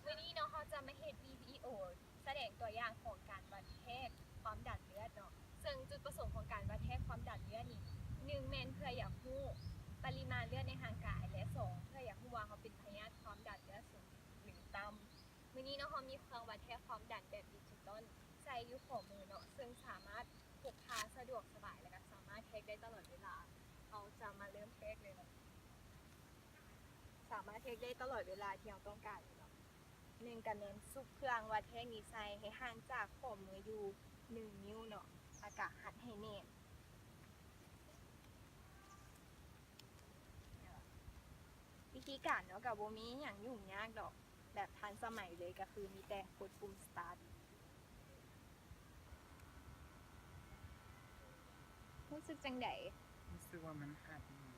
ມື້ນີ້ເນາະ ເຮົາຈະມາເຮັດວິດີໂອສະແດງຕົວຢ່າງຂອງການວັດແທກຄວາມດັນເລືອດເນາະ. ເຊິ່ງຈຸດປະສົງຂອງການວັດແທກຄວາມດັນເລືອດນີ້ ໜຶ່ງແມ່ນເພື່ອຢາກຮູ້ປະລິມານເລືອດໃນຮ່າງກາຍ ແລະ ສອງ ເພື່ອຢາກຮູ້ວ່າເຮົາເປັນພະຍາດຄວາມດັນເລືອດສູງ ຫຼື ຕ່ຳ. ມື້ນີ້ເນາະ ເຮົາມີເຄື່ອງວັດແທກຄວາມດັນແບບດິຈິຕອນໃສ່ຢູ່ຂໍ້ມືເນາະ ເຊິ່ງສາມາດ ພກພາສະດວກສະບາຍ ແລະ ກໍສາມາດແທກໄດ້ຕະຫຼອດເວລາ. ເຮົາຈະມາເລີ່ມແທກເລີຍເນາະ. ສາມາດແທກໄດ້ຕະຫຼອດເວລາທີ່ເຮົາຕ້ອງການເລີຍເນາະ. ໜຶ່ງກໍແມ່ນຊຸບເຄື່ອງວັດແທກນີ້ໃສ່ໃຫ້ຫ່າງຈາກຂໍ້ມືຢູ່ໜຶ່ງນິ້ວເນາະ ແລ້ວກໍຮັດໃຫ້ແໜ້ນ. ວິທີການເນາະ ກໍບໍ່ມີຫຍັງຫຍຸ້ງຍາກດອກ ແບບທັນສະໄໝເລີຍ ກໍຄືມີແຕ່ກົດປຸ່ມສະຕາດ. ຮູ້ສຶກຈັ່ງໃດ? ຮູ້ສຶກວ່າມັນຮັດແຮງ.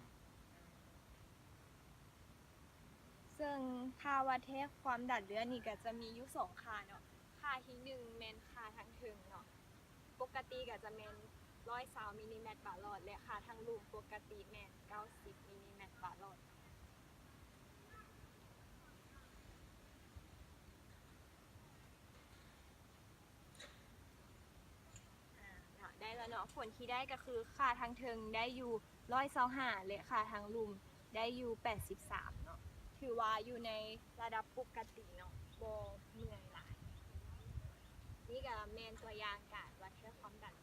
ເຊິ່ງທ່າວັດແທກຄວາມດັນເລືອດນີ້ກໍຈະມີຢູ່ສອງຄ່າເນາະ. ຄ່າທີໜຶ່ງແມ່ນຄ່າທາງເທິງເນາະ. ປົກກະຕິກໍຈະແມ່ນຮ້ອຍຊາວມິນລີແມັດປາຫຼອດ ແລະ ຄ່າທາງລຸ່ມປົກກະຕິແມ່ນເກົ້າສິບມິນລີແມັດປາຫຼອດ. ອາ ໄດ້ແລ້ວເນາະ. ຜົນທີ່ໄດ້ກໍຄືຄ່າທາງເທິງໄດ້ຢູ່ຮ້ອຍຊາວຫ້າ ແລະ ຄ່າທາງລຸ່ມໄດ້ຢູ່ແປດສິບສາມເນາະ. ຖືວ່າຢູ່ໃນລະດັບປົກກະຕິເນາະ ບໍ່ເມື່ອຍຫຼາຍ. ນີ້ກໍແມ່ນຕົວຢ່າງການວັດແທກຄວາມດັນ